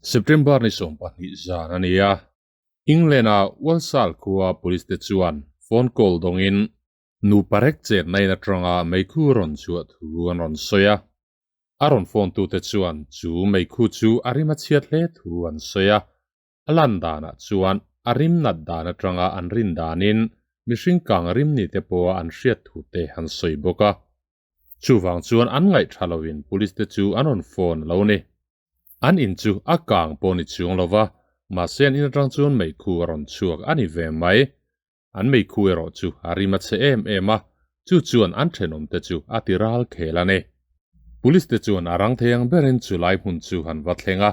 September ni 20 zan a ni a, England-a Walsall khua police te chuan phone call dawngin nupa rek chetna in atanga meikhu rawn chhuah thu an rawn sawi a. A rawn phone tute chuan chu meikhu chu a rim a chhiat hle thu an sawi a, A lan danah chuan a rim nat dan atanga an rin danin mihring kang rim ni te pawha an hriat thu te an sawi bawk a. Chuvang chuan an ngaih tha loin police te chu an rawn phone a lo ni. An in chu a kang pawh ni chuang lo va, mahse an in atang chuan meikhu a rawn chhuak a ni ve mai. An meikhu erawh chu a rim a chhe em em a, chu chuan an thenawm te chu a ti ral khel a ni. Police te chuan a rang thei ang berin chu lai hmun chu han va thleng a,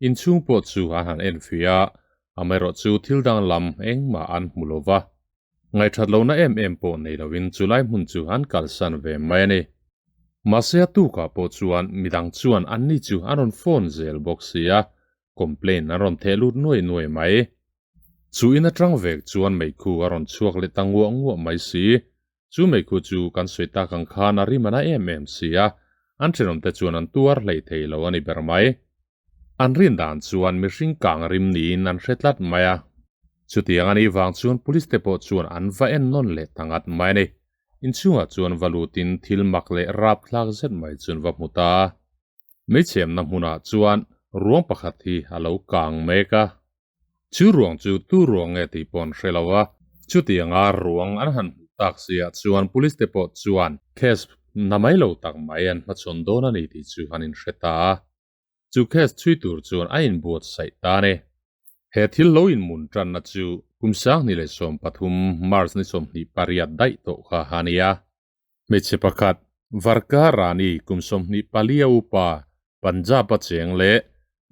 inchhung pawh chu an han enfiah a, amaherawh chu thil danglam engmah an hmu lo va. Ngaihthat lohna em em pawh nei loin chu lai hmun chu an kalsan ve mai a ni. Mahse a tukah pawh chuan midang chuan anni chu an rawn phone zel bawk si a, complaint an rawn theh lut nuai nuai mai. Chu in atang vek chuan meikhu a rawn chhuak leh ta nguah nguah mai si. Chu meikhu chu kan sawi tak ang khan a rim a na em em si a, an thenawmte chuan an tuar hlei thei lo a ni ber mai. An rin dan chuan mihring kang rim niin an hre tlat mai a. Chutiang a nih vang chuan police te pawh chuan an va en nawn leh ta ngat mai a ni. Inchhungah chuan va lutin thil mak leh rapthlak zet mai chu an va hmu ta a. Meichhemna hmunah chuan ruang pakhat hi a lo kang mek a. Chu ruang chu tu ruang nge tih pawh an hre lo a. Chutianga ruang an han hmuh tak siah chuan police te pawh chuan case na mai lo tak mai an hmachhawn dawn a ni tih chu an inhre ta a. Chu case chhui tur chuan a inbuatsaih ta a ni. He thil lo inmun tanna chu kum 2013 March ni 28 daih tawh kha a ni a. Hmeichhe pakhat, Varka Rani kum 24 upa, Punjab-a cheng leh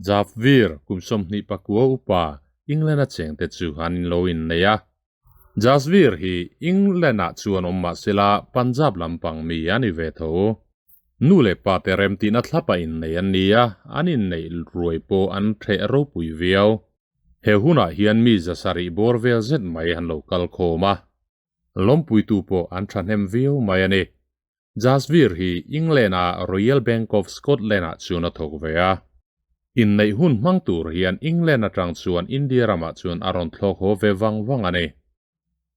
Javveer kum 29 upa, England-a chengte chu an in lo innei a. Jasveer hi England-ah chuan awm mah sela Punjab lampang mi a ni ve tho. Nu leh pa te remtihna thlapa innei an ni a, an inneih ruai pawh an ṭheh ropui viau. He hunah hian mi zasarih bawr vel zet mai an lo kal khawm a. Lawmpuitu pawh an thahnem viau mai a ni. Jasveer hi England-a Royal Bank of Scotland-ah chuan a thawk ve a. Inneih hun hmang tur hian England atang chuan India ramah chuan a rawn thlawk haw ve vang vang a ni.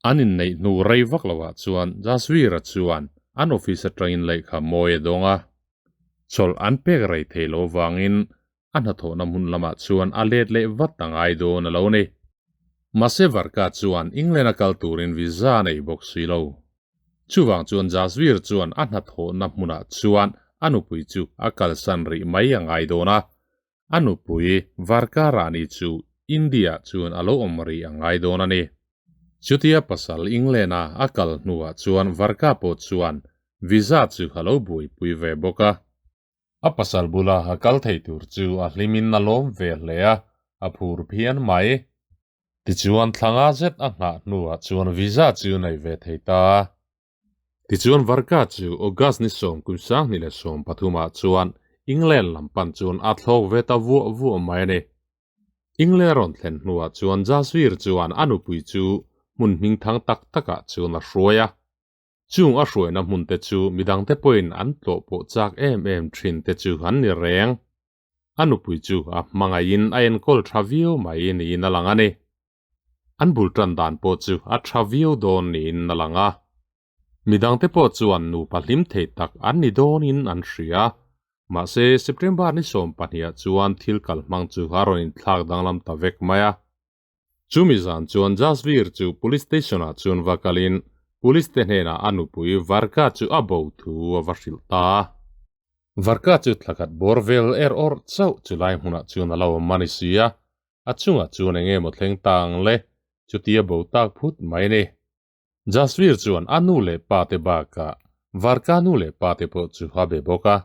An inneih hnu rei vak lovah chuan Jasveer-a chuan an office atangin lehkha mawi a dawng a. Chawlh an pek rei thei lo vangin a hnathawhna hmun lamah chuan a let leh vat a ngai dawn a lo ni. Mahse Varka chuan England a kal turin visa a nei bawk si lo. Chuvang chuan Jasvir chuan a hnathawhna hmunah chuan a nupui chu a kalsan rih mai a ngai dawn a, a nupui Varka Rani chu India-ah chuan a lo awm rih a ngai dawn a ni. Chutia pasal England-a a kal hnuah chuan Varka pawh chuan visa chu a lo buaipui ve bawk a. A pasal bula a kal thei tur chu a hlimin a lawm ve hle a, a phur phian mai. Tichuan thlanga zet a nghah hnuah chuan visa chu nei ve thei ta. Tichuan Varka chu August ni sawm kum 2013 ah chuan England lam pan chuan a thlawk ve ta vuah vuah mai a ni. England rawn thlen hnuah chuan Jasvir chuan a nupui chu hmun hmingthang tak takah chuan a hruai a. Chung a hruaina hmun te chu midangte pawhin an tlawh pawh chak em em thin te chu an ni reng. A nupui chu a hmangaihin a enkawl tha viau mai niin a lang a ni. An bul tan dan pawh chu a tha viau dawn niin a lang a. Midangte pawh chuan nupa hlim thei tak an ni dawnin an hria. Mahse, September ni 12 ah chuan thil kal hmang chu a rawn inthlak danglam ta vek mai a. Chumi zan chuan Jasvir chu Police Station ah chuan va kalin Police te hnenah a nupui Varka chu a bo thu a va hrilh ta a. Varka chu thlakhat bawr vel er awrh chauh chu lai hmunah chuan a lo awm a ni si a, a chungah chuan eng emaw thleng ta ang le, chutia bo tak phut mai a ni. Jasvir chuan a nu leh pa te bakah Varka nu leh pa te pawh chu a be bawk a.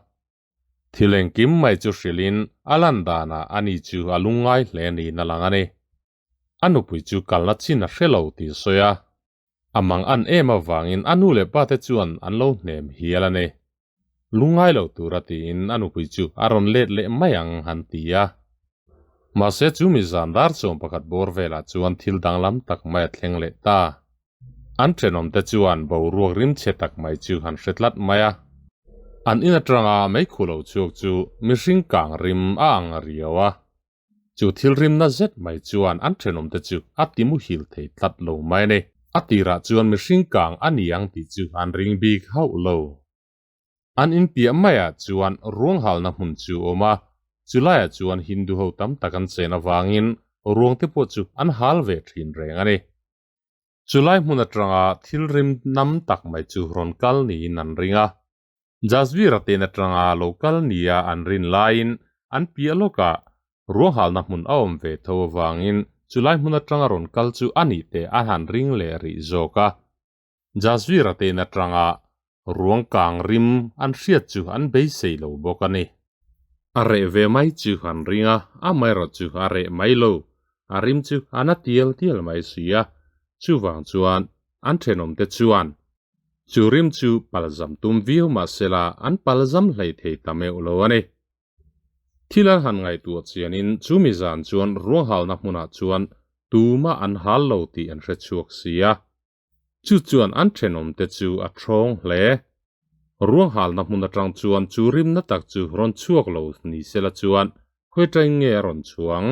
Thil engkim mai chu hrilhin a lan danah ani chu a lungngai hle niin a lang a ni. A nupui chu kalna chin a hre lo tih a sawi a. A mang an em avangin a nu leh pate chuan an lo hnem hial a ni. Lungngai lo tura tiin a nupui chu a rawn let leh mai ang an ti a. Mahse chu mi zan dar chawm pakhat bawr velah chuan thil danglam tak mai a thleng leh ta. An thenawmte chuan boruak rimchhe tak mai chu han hre tlat mai a. An in atanga meikhu lo chhuak chu mihring kang rim a ang riau a. Chu thil rimna zet mai chuan an thenawmte chu a ti muhil thei tlat lo mai a ni. A tirah chuan mihring kang a ni ang tih chu an ring bik hauh lo. An inpiah maiah chuan ruang halna hmun chu a awm a, chulaiah chuan Hindu ho tam tak an chen avangin ruangte pawh chu an hal ve thin reng a ni. Chulai hmun atanga thil rim nam tak mai chu rawn kal niin an ring a. Jasvir-a ten atanga lo kal nia an rin laiin an piah lawkah ruang halna hmun a awm ve tho avangin chulai hmun atanga rawn kal chu a nih te an han ring leh rih zawk a. Jasvir-a ten atanga ruang kang rim an hriat chu an beisei lo bawk a ni. A reh ve mai chu an ring a, amaherawh chu a reh mai lo. A rim chu a na tial tial mai si a, chuvang chuan an thenawmte chuan chu rim chu palzam tum viau mahsela an palzam hlei thei ta meuh lo a ni. Thil an han ngaihtuah chianin chu mi zan chuan ruanghalna hmunah chuan tumah an hal lo tih an hre chhuak si a. Chu chuan an thenawmte chu a thawng hle. Ruang halna hmun atang chuan chu rimna tak chu rawn chhuak lo ni sela chuan khawi tain nge a rawn chhuang?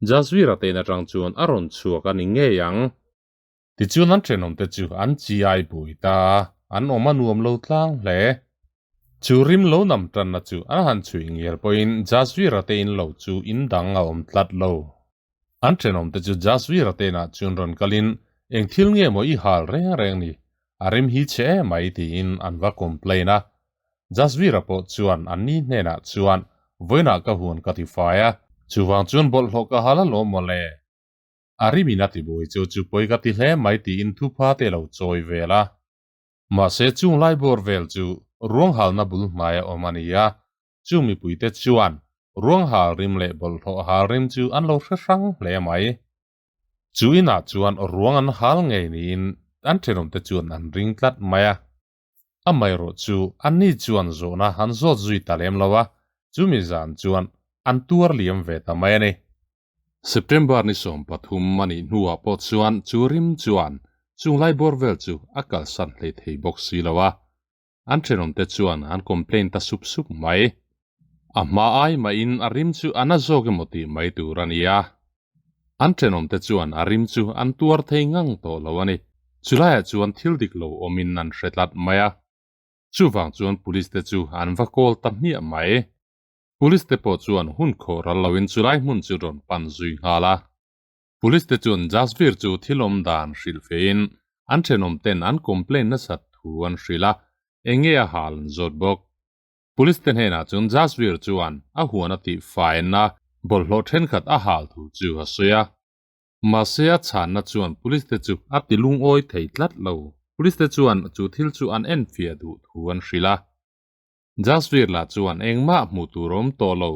Jasvir-a tein atang chuan a rawn chhuak a ni ngei ang. Tichuan an thenawmte chu an chi ai bui ta a, an awm a nuam lo tlang hle. Chu rim lo nam tanna chu an han chhuih ngial pawhin Jasvir-a tein lo chu in dang a awm tlat lo. An thenawmte chu Jasvir-a tenah chuan rawn kalin, Eng thil nge maw i hal reng reng ni? A rim hi chhe em mai tiin an va complain a. Jasvir-a pawh chuan an ni hnenah chuan, Vawiinah ka huan ka ti fai a, chuvang chuan bawlhhlawh ka hal alawm mawle. A rimin a ti buai chu chu pawi ka ti hle mai tiin thupha te lo chawi vel a. Mahse chung lai bawr vel chu ruang halna bul hnaia awm a ni a, Chu mipuite chuan ruang hal rim leh bawlhhlawh hal rim chu an lo hre hrang hle mai. Chu inah chuan ruang an hal ngei niin an thenawmte chuan an ring tlat mai a. Amaherawh chu anni chuan zawhna an zawt zui ta lem lo a, chumi zan chuan an tuar liam ve ta mai a ni. September ni 13 a nih hnuah pawh chuan chu rim chuan chunglai bawr vel chu a kalsan hlei thei bawk si lo a. An thenawmte chuan an complain ta sup sup mai. A hma ai mahin a rim chu a na zawk emaw tih mai tur a ni a. An thenawmte chuan a rim chu an tuar thei ngang tawh lo a ni. Chulaiah chuan thil dik lo awmin an hre tlat mai a. Chuvang chuan police te chu an va call ta hmiah mai. Police te pawh chuan hun khawh ral loin chulai hmun chu rawn pan zui nghal a. Police te chuan Jasvir chu thil awm dan hrilh fein an thenawm ten an complain nasat thu an hrilh a, eng nge a hal an zawt bawk. Police te hnenah chuan Jasvir chuan a huan a tih faina bawlhhlawh thenkhat a hal thu chu a sawi a. Mahse a chhanna chuan police te chu a ti lungawi thei tlat lo. Police te chuan chu thil chu an enfiah duh thu an hrilh a. Jasvir lah chuan engmah hmuh tur a awm tawh lo,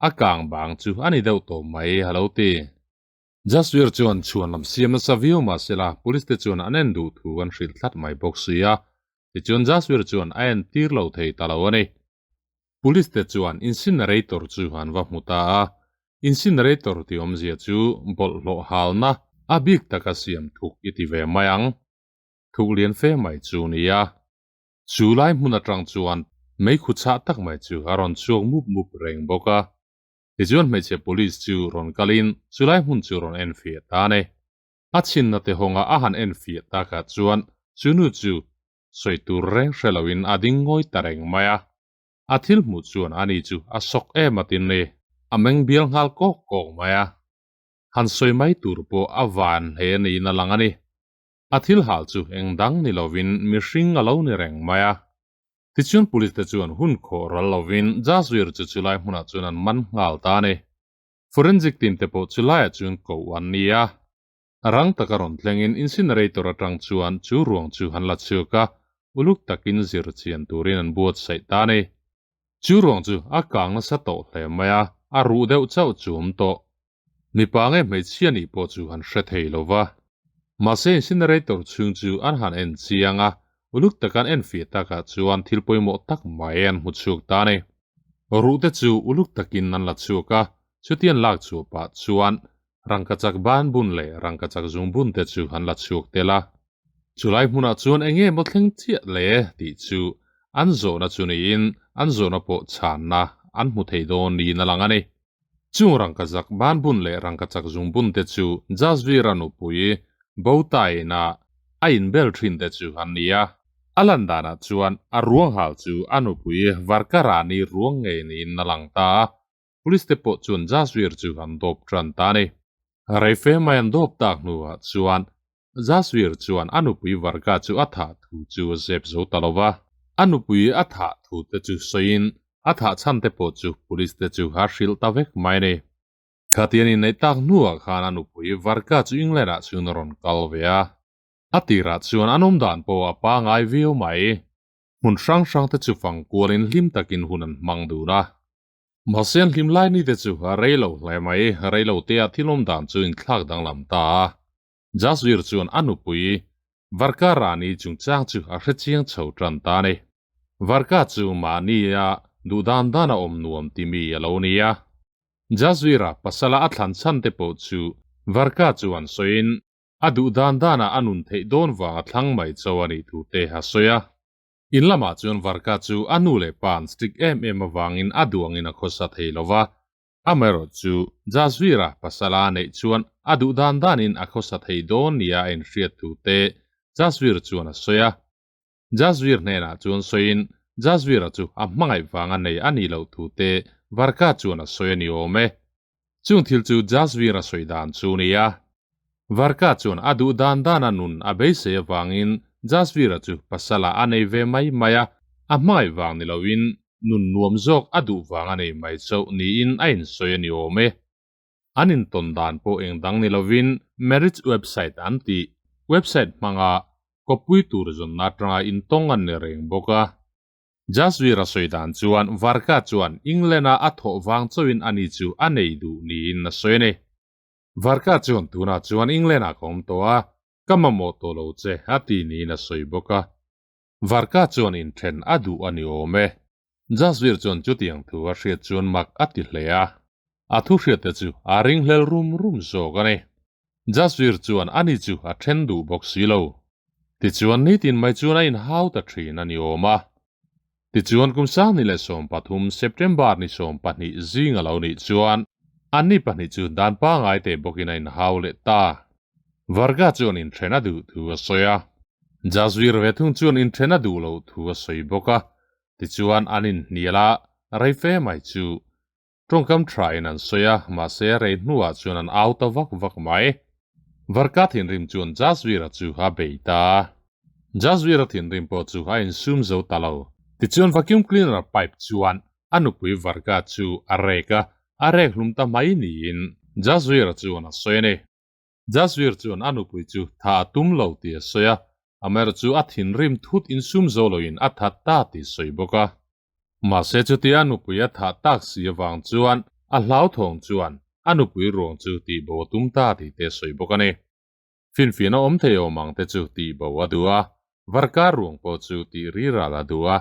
a kang bang chu a ni deuh tawh mai a lo ti. Jasvir chuan chhuan lam siam nasa viau mah sela police te chuan an en duh thu an hrilh tlat mai bawk si a, tichuan Jasvir chuan a en tir lo thei ta lo a ni. Police te chuan incinerator chu an va hmu ta a, incinerator tih awmzia chu bawlhhlawh halna a bik taka siam thuk i ti ve mai ang, thuk lian fe mai chu nia. Chu lai hmun atang chuan meikhu chhah tak mai chu a rawn chhuak mup mup reng bawk a. Tichuan hmeichhe police chu rawn kalin chu lai hmun chu rawn enfiah ta a ni. A chhinna te hawnga a han enfiah takah chuan chu nu chu sawi tur reng hre loin a ding ngawi ta reng mai a. A thil hmuh chuan ani chu a sawk em a tin ni. A meng bial nghal kawk kawk mai a. Han sawi mai tur pawh a van hle niin a lang a ni. A thil hal chu eng dang ni lovin mihring a lo ni reng mai a. Tichuan police te chuan hun khawh ral lovin Jasvir chu chulai hmunah chuan an man nghal ta a ni. Forensic team te pawh chulaiah chuan koh an ni a. Rang taka rawn thlengin incinerator atang chuan chu ruang chu an la chhuak a, uluk takin zir chian turin an buatsaih ta a ni. Chu ruang chu a kang nasa tawh hle mai a, a ruh deuh chauh chu awm tawh. Mipa nge hmeichhia nih pawh chu han hre thei lo va. Mahse incinerator chhung chu an han en chiang a, uluk taka an enfiah takah chuan thil pawimawh tak mai an hmu chhuak ta a ni. Ruh te chu uluk takin an la chhuak a, chuti an lak chhuah pah chuan rangkachak ban bun leh rangkachak zung bun te chu an la chhuak tel a. Chulai hmunah chuan eng nge maw thleng chiah le tih chu an zawhna chu niin an zawhna pawh chhanna an hmu thei dawn niin a lang a ni. Chung rangkachak banbun leh rangkachak zungbun te chu Jasvir-a nupui Bowtie-in-a a inbel thin te chu an ni a. A lan danah chuan a ruang hal chu a nupui Varka Rani ruang ngei niin a lang ta a. Police te pawh chuan Jasvir chu an dawp tan ta a ni. Reife mai an dawp tak hnuah chuan Jasvir chuan a nupui Varga chu a thah thu chu a zep zo ta lo va. A nupui a thah thu te chu sawiin a thah chhan te pawh chu police te chu a hrilh ta vek mai a ni. Khatian inneih tak hnuah khan a nupui Varga chu England ah chuan a rawn kal ve a. A tirah chuan an awm dan pawh a pangai viau mai. Hmun hrang hrang te chu fang kualin hlim takin hun an hmang dun a. Mahse an hlim lai ni te chu a rei lo hle mai, rei lo te ah thil awm dan chu inthlak danglam ta a. Jasvir chuan a nupui Varka Rani chungchang chu a hrechiang chho tan ta a ni. Varka chu mahnia duh dan dan a awm nuam ti mi a lo ni a. Jasvira pasala a thlan chhan te pawh chu Varka chuan sawiin a duh dan dana a nun theih dawn vang a thlang mai cho a nih thu te a sawi a. In lamah chuan Varka chu a nu leh pa an strict em em avangin a duangin a khawsa thei lo va, Amaherawh chu Jasvira pasala neih chuan a duh dan danin a khawsa thei dawn nia a inhriat thu te Jasvir chuan a sawi a. Jasvir hnenah chuan sawiin Jasvira chu a hmangaih vanga nei a nih loh thu te Varka chuan a sawi a ni awm e. Chung thil chu Jasvira sawi dan chu a ni a. Varka chuan a duh dan dana nun a beisei avangin Jasvira chu pasala a nei ve mai mai a, a hmangaih vang ni loin nun nuam zawk a duh vang a nei mai chauh niin a insawi a ni awm e. An intawn dan pawh eng dang ni lovin marriage website an tih website hmanga kawppui tur zawnna atanga intawng an ni reng bawk a. Jasvir a sawi dan chuan Varka chuan England-a a thawh vang chauhin ani chu a nei duh niin a sawi a ni. Varka chuan tunah chuan England-ah ka awm tawh a, ka mamawh tawh lo che a ti niin a sawi bawk a. Varka chuan inthen a duh a ni awm e. Jasvir chuan chutiang thu a hriat chuan mak a ti hle a. A thu hriatte chu a ringhlel rum rum zawk a ni. Jasvir chuan ani chu a then duh bawk si lo. Tichuan nitin mai chuan a inhau ta thin a ni awm a. Tichuan kum 2013 September ni 20 zing a lo nih chuan anni pahnih chu dan pangai te bawkin a inhau leh ta. Varga chuan inthen a duh thu a sawi a. Jasvir ve thung chuan inthen a duh loh thu a sawi bawk a. Tichuan an inhnial a, rei fe mai chu tawngkam tha in an sawi a, mahse rei hnuah chuan an au ta vak vak mai. Varka thinrim chuan Jasvir-a chu a bei ta a. Jasvir-a thinrim pawh chu a insum zo ta lo. Tichuan vacuum cleaner pipe chuan a nupui Varka chu a rek a, a rek hlum ta mai niin Jasvir-a chuan a sawi a ni. Jasvir chuan a nupui chu tha a tum lo tih a sawi a, Amer chu a thinrim thut insum zo loin a that ta tih sawi bawk a. Mahse chutia a nupui a thah tak si avang chuan a hlauthawng chuan a nupui ruang chu tihbo a tum ta tih te sawi bawk a ni. Finfian a awm thei awm ang te chu tihbo a duh a, varkar ruang pawh chu tih riral a duh a,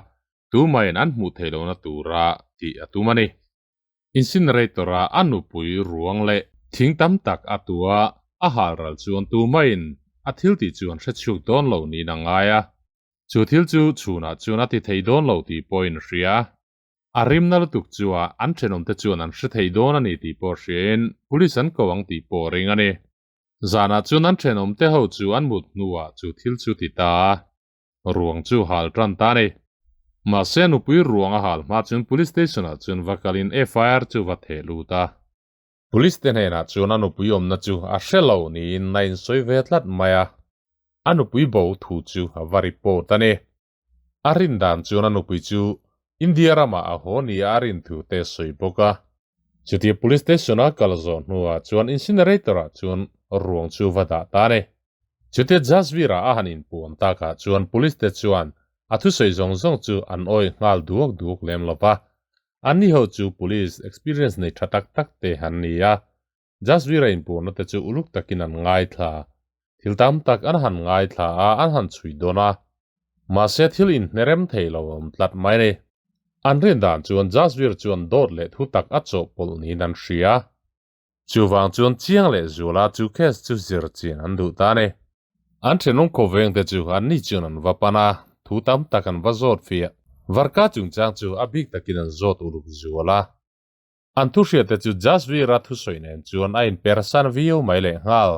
tumahin an hmuh theih lohna tura tih a tum a ni. Incinerator-a a nupui ruang leh thing tam tak a tua a hal ral chuan tumahin a thil tih chu an hrechhuak dawn lo niin a ngai a. Chu thil chu chhunah chuan a ti thei dawn lo tih pawhin a hria. A rimna lutuk chua an thenawmte chuan an hre thei dawn a ni tih pawh hriain police an ko ang tih pawh a ring a ni. Zanah chuan an thenawmte ho chu an mut hnuah chu thil chu ti ta a. Ruang chu hal tan ta a ni. Mahse nupui ruang a hal hma chuan police station ah chuan va kalin FIR chu va theh lut a. Police te hnenah chuan a nupui awmna chu a hre lo niin a insawi ve tlat mai a. A nupui bo thu chu a va report a ni. A rin dan chuan a nupui chu India ramah a haw nia a rin thu te sawi bawk a. Chutia police station a kal zawh hnuah chuan incinerator ah chuan ruang chu va dah ta a ni. Chutia Jasvir-a a han inpuan takah chuan police te chuan a thusawi zawng zawng chu an awih nghal duak duak lem lo va. Anni ho chu police experience nei tha tak tak te an ni a, Jasvir-a inpuanna te chu uluk takin an ngaithla. Thil tam tak an han ngaithla a, an han chhui dawn a. Mahse thil inhnerem thei lo a awm tlat mai a ni. An rin dan chuan Jasvir chuan dawt leh thu tak a chawhpawlh niin an hria. Chuvang chuan chiang leh zuala chu case chu zir chian an duh ta a ni. An thenawm khawveng te chu an ni chuan an va pan a, thu tam tak an va zawt fiah. Varka chungchang chu a bik takin an zawt uluk zual a. An thu hriat te chu Jasvir-a thusawi nen chuan a inpersan viau mai lehnghal.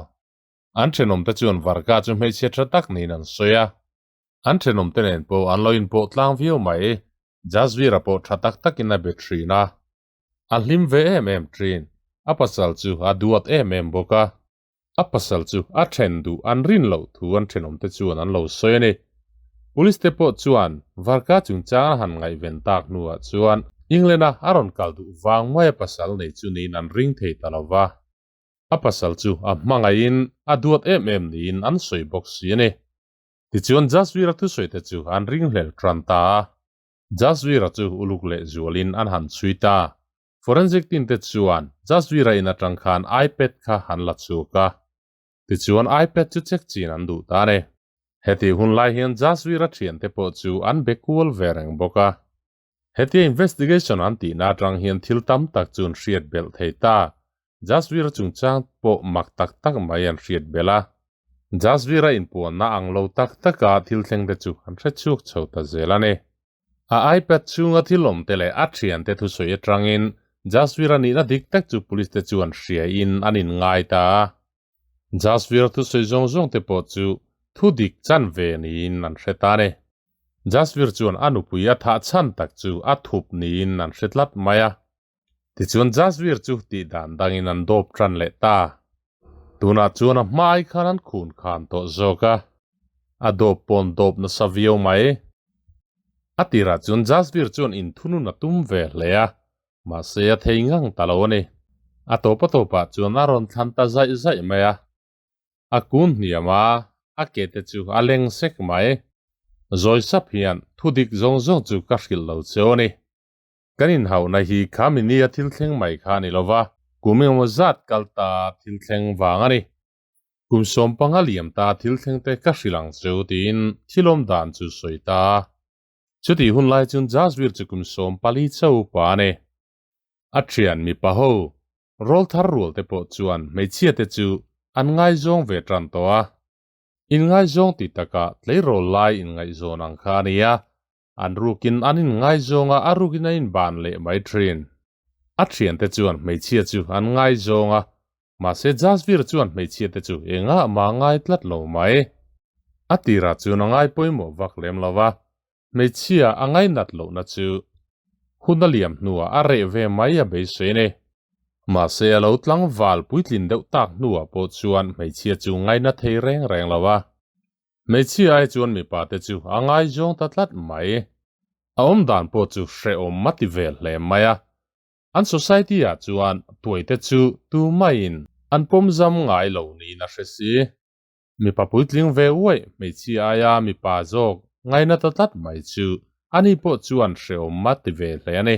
An thenawmte chuan Varga chu hmeichhia tha tak niin an sawi a. An thenawmte nen pawh an lo inpawh tlang viau mai. Jasvir-a pawh tha tak takin a be thin a. A hlim ve em em thin. A pasal chu a duat em em bawk a. A pasal chu a then duh an rin loh thu an thenawmte chuan an lo sawi a ni. Police te pawh chuan Varka chungchang an han ngaihven tak hnuah chuan England-a a rawn kal duh vang mai a pasal nei chu niin an ring thei ta lo va. A pasal chu a hmangaihin a duat em em niin an sawi bawk si a ni. Tichuan Jasvir-a thusawite chu an ringhlel tan ta a. Jasvir-a chu uluk leh zualin an han chhui ta. Forensic team te chuan Jasvir-a in atang khan iPad kha han la chhuak a. Tichuan iPad chu check chin an duh ta a ni. Heti hun lai hian Jasvir-a thiante pawh chu an be kual ve reng bawk a. Hetia investigation an tihna atang hian thil tam tak chu an hriat belh thei ta. Jasvir-a chungchang pawh mak tak tak mai an hriat belh a. Jasvir-a inpuanna ang lo tak taka thil thleng te chu an hre chhuak chho ta zel a ni. A iPad chhunga thil awm te leh a thiante thusawi atangin Jasvir-a nihna dik tak chu police te chuan hriain an inngai ta a. Jasvir thusawi zawng zawng te pawh chu thu dik chan ve niin an hre ta a ni. Jasvir chuan a nupui a thah chhan tak chu a thup niin an hre tlat mai a. Tichuan Jasvir chu tih dan dangin an dawp tan leh ta. Tunah chuan a hmai khan an khun khan tawh zawk a, a dawp pawn dawp nasa viau mai. A tirah chuan Jasvir chuan inthunun a tum ve hle a, mahse a thei ngang ta lo a ni. A tawp a tawpah chuan a rawn thlan ta zaih zaih mai a. A kun hniam a, a ke te chu a leng sek mai. Zawi sap hian thu dik zawng zawng chu ka hrilh lo cheu a ni. Kan inhauhna hi kha minia thil thleng mai kha a ni lo va, kum engemaw zat kal ta thil thleng vang a ni. Kum 15 liam ta thil thleng te ka hrilh ang chu tiin thil awm dan chu sawi ta. Chutih hun lai chuan Jasvir chu kum 14 chauh upa a ni. A thian mipa ho, rawl thar rual te pawh chuan hmeichhia te chu an ngaizawng ve tan tawh a. Inngaizawng tih takah tleirawl lai inngaihzawn ang kha a ni a, An rukin an inngaizawng a, a rukin a inban leh mai thin. A thiante chuan hmeichhia chu an ngaizawng a, mahse Jasvir chuan hmeichhia te chu engah mah ngai tlat lo mai. A tirah chuan a ngai pawimawh vak lem lo va, hmeichhia a ngainat lohna chu hun a liam hnuah a reh ve mai a beisei ni. Mahse a lo tlangval puitlin deuh tak hnuah pawh chuan hmeichhia chu ngaina thei reng reng lo a. Hmeichhia ai chuan mipa te chu a ngaizawng ta tlat mai. A awm dan pawh chu hrehawm a ti ve hle mai a. An society ah chuan tuai te chu tu maiin an pawm zam ngai lo niin a hre si. Mipa puitling ve uaih hmeichhia aia mipa zawk ngaina ta tlat mai chu ani pawh chuan hrehawm a ti ve hle a ni.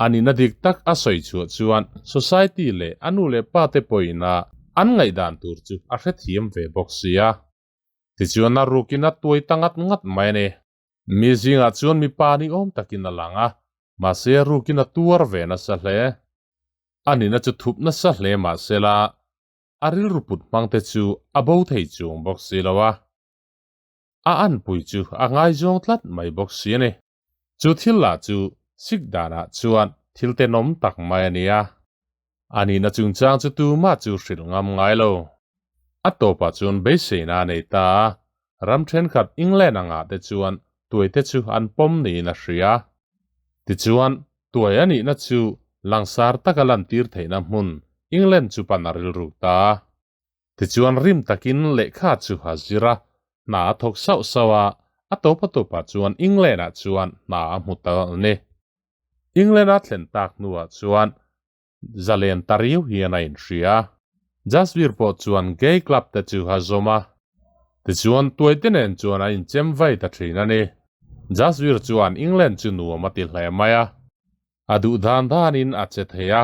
A nihna dik tak a sawi chhuah chuan society leh a nu leh pa te pawhin a an ngaihdan tur chu a hrethiam ve bawk sia. Tichuan a rukin a tuai ta ngat ngat mai a ni. Mi zingah chuan mipa ni awm takin a lang a, mahse a rukin a tuar ve nasa hle. A nihna chu thup nasa hle mahsela a rilru put hmang te chu a bo thei chuang bawk si lo a. A anpui chu a ngaizawng tlat mai bawk si a ni. Chu thil lah chu sik danah chuan thil tenawm tak mai a ni a. A nihna chungchang chu tumah chu hrilh ngam ngai lo. A tawpah chuan beiseina a nei ta a, ram thenkhat England angah te chuan tuaite chu an pawm niin a hria. Tichuan, tuai a nihna chu langsar taka lantir theihna hmun England chu pan a rilruk ta a. Tichuan rim takin lehkha chu a zir a, hna a thawk sauh sauh a, a tawp a tawpah chuan England-ah chuan hna a hmu ta a ni. England-a thlen tak hnuah chuan zalen ta riau hian a inhria. Jasvir pawh chuan gay club te chu a zawm a, tichuan tuaite nen chuan a inchem vai ta thin a ni. Jasvir chuan England chu nuam a ti hle mai a, a duh dan danin a che thei a.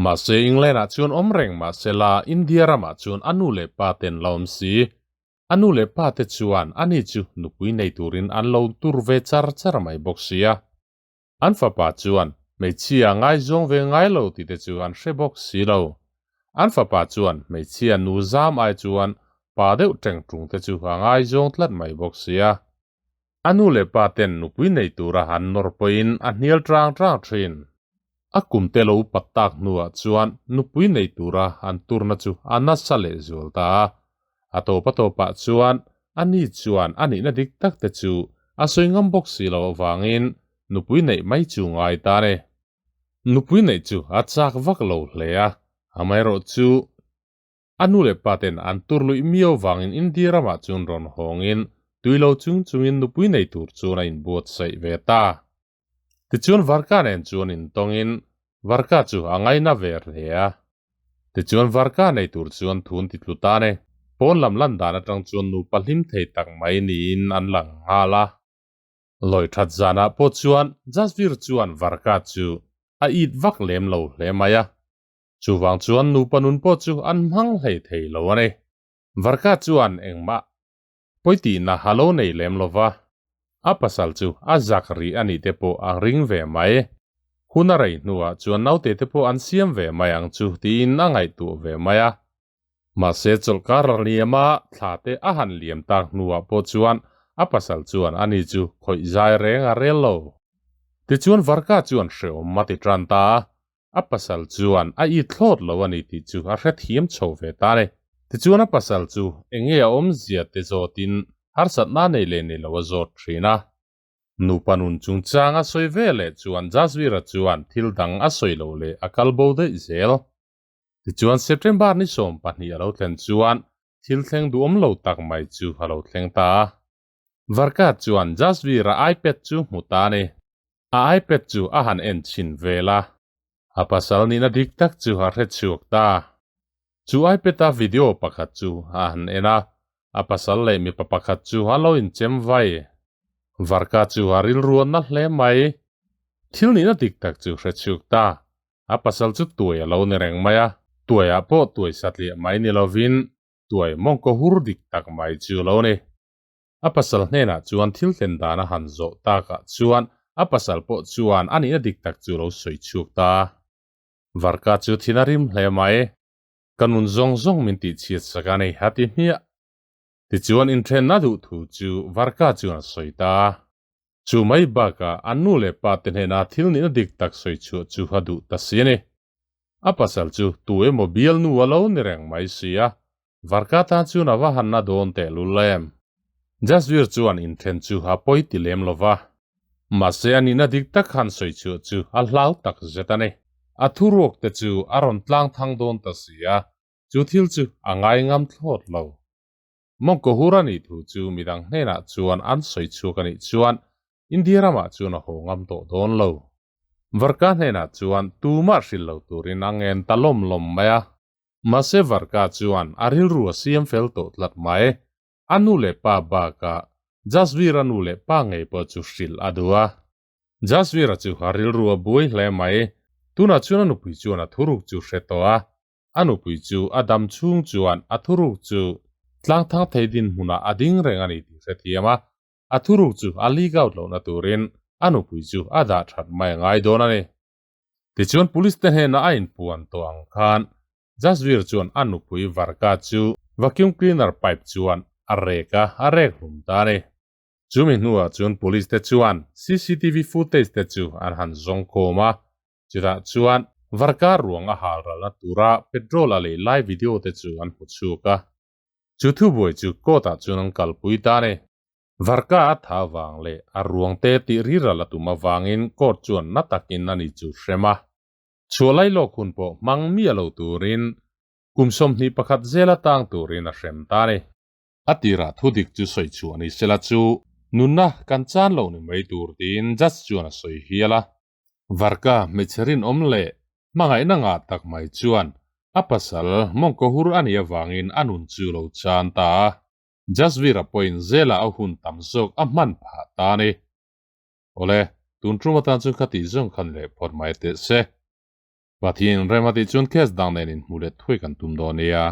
Mahse England ah chuan awm reng mahse la India ramah chuan a nu leh pa ten la awm si. A nu leh pa te chuan ani chu nupui nei turin an lo tur ve char char mai bawk sia. An fapa chuan hmeichhia ngaizawng ve ngai lo tih te chu an hre bawk si lo. An fapa chuan hmeichhia nu zam ai chuan pa deuh teng tung te chu a ngaizawng tlat mai bawk sia. A nu leh pa ten nupui nei tura an nawr pawhin a hnial tang tang thin. A kum te lo upat tak hnuah chuan nupui nei tura an turna chu a nasa leh zual ta a. A tawp a tawpah chuan ani chuan a nihna dik tak te chu a sawi ngam bawk si loh avangin nupui neih mai chu ngai ta a ni. Nupui neih chu a chak vak lo hle a, amaherawhchu A nu leh pa ten an tur luih miau vangin India ramah chuan rawn hawngin tui lo chung chungin nupui nei tur chuan a inbuatsaih ve ta. Tichuan Varka nen chuan intawngin Varka chu a ngaina ve hle a. Tichuan Varka nei tur chuan thun ti tlu ta ne. Pawn lam lan dan atang chuan nupa hlim thei tak mai niin an lang nghal a. Lawi that zanah pawh chuan Jasvir chuan Varka chu a it vak lem lo hle mai a. Chuvang chuan nupa nun pawh chu an hmang hlei thei lo a ni. Varka chuan engmah pawitihna a lo nei lem lo va, a pasal chu a zak rih a nih te pawh a ring ve mai. Hun a rei hnuah chuan naute te pawh an siam ve mai ang chu tiin a ngaihtuah ve mai a. Mahse chawlhkar a liam a, thla te a han liam tak hnuah pawh chuan a pasal chuan ani chu khawih zai reng a rel lo. Tichuan Varka chuan hreawm a ti tan ta a, A pasal chuan a it thlawt lo a ni tih chu a hrethiam chho ve ta a ni. Tichuan a pasal chu eng nge a awmzia te zawtin harsatna nei leh nei lo a zawt thin a. Nupa nun chungchang a sawi ve leh chuan Jasvira chuan thil dang a sawi loh leh a kal bo daih zel. Tichuan September ni 20 a lo thlen chuan thil thleng duhawm lo tak mai chu a lo thleng ta a. Varka chuan Jasvira iPad chu hmu ta a ni. A iPad chu a han en chhin vel a. A pasal nihna dik tak chu a hre chhuak ta. Chu iPad-a video pakhat chu a han en a, a pasal leh mipa pakhat chu a lo inchem vai. Varka chu a rilruanna hle mai. Thil nihna dik tak chu hre chhuak ta. A pasal chu tuai a lo ni reng mai a, tuaiah pawh tuai satliah mai ni lovin tuai mawngkaw hur dik tak mai chu lo ni. A pasal hnenah chuan thil tlen dan a han zawh takah chuan a pasal pawh chuan a nihna dik tak chu lo sawi chhuak ta. Varka chu thin a rim hle mai. Ka nun zawng zawng min tih chhiat sak a ni, a ti hmiah. Tichuan inthenna duh thu chu Varka chuan a sawi ta. Chu mai bakah an nu leh pa te hnena thil nihna dik tak sawi chhuah chu a duh ta si a ni. A pasal chu tu emaw bialnu a lo ni reng mai si a, Varka tan chuan a va han na dawn teh lul em. Jasvir chuan inthen chu a pawi ti lem lo va. Mahse a nihna dik tak han sawi chhuah chu a hlau tak zet a ni. A thuruak te chu a rawn tlang thang dawn ta si a, chu thil chu a ngai ngam thlawt lo. Mawngkaw hur a nih thu chu midang hnenah chuan an sawi chhuak a nih chuan India ramah chuan a haw ngam tawh dawn lo. Varka hnenah chuan tumah hrilh lo turin a ngen ta lawm lawm mai a. Mahse Varka chuan a rilru a siam fel tawh tlat mai. A nu leh pa bakah Jasvir-a nu leh pa ngei pawh chu hrilh a duh a. Jasvir-a chu a rilru a buai hle mai. Tunah chuan a nupui chuan a thuruk chu hre tawh a. A nupui chu a dam chhung chuan a thuruk chu tlangthang thei dinhmunah a ding reng a ni tih hrethiam a, a thuruk chu a leak out lohna turin a nupui chu a dah that mai a ngai dawn a ni. Tichuan police te hnena a inpuan tawh ang khan Jasvir chuan a nupui Varka chu vacuum cleaner pipe chuan a rek a, a rek hlum ta a ni. Chumi hnuah chuan police te chuan cctv footage te chu an han zawng khawm a, Chutah chuan Varka ruang a hal ralna tura petrol a lei lai video te chu an hmu chhuak a. Chu thubuai chu court ah chuan an kalpui ta a ni. Varka a tha vang leh a ruang te tih ri ral a tum avangin court chuan na takin ani chu hrem a. Chhuah lai lawk hun pawh hmang miah lo turin kum 21 zela tang turin a hrem ta a ni. A tirah thudik chu sawi chhuah ni sela chu nunna kan chan lo ni mai tur tiin judge chuan a sawi hial a. Varka hmeichhe rinawm leh hmangaihna ngah tak mai chuan a pasal mawngkaw hur a nih avangin a nun chu lo chan ta a. Jasvir-a pawhin zela a hun tam zawk a hman phah ta a ni. Awle, tun tum atan chuan ka tih zawng khan leh phawt mai teh se. Pathian rem a tih chuan case dang nen inhmuh leh thuai kan tum dawn nia.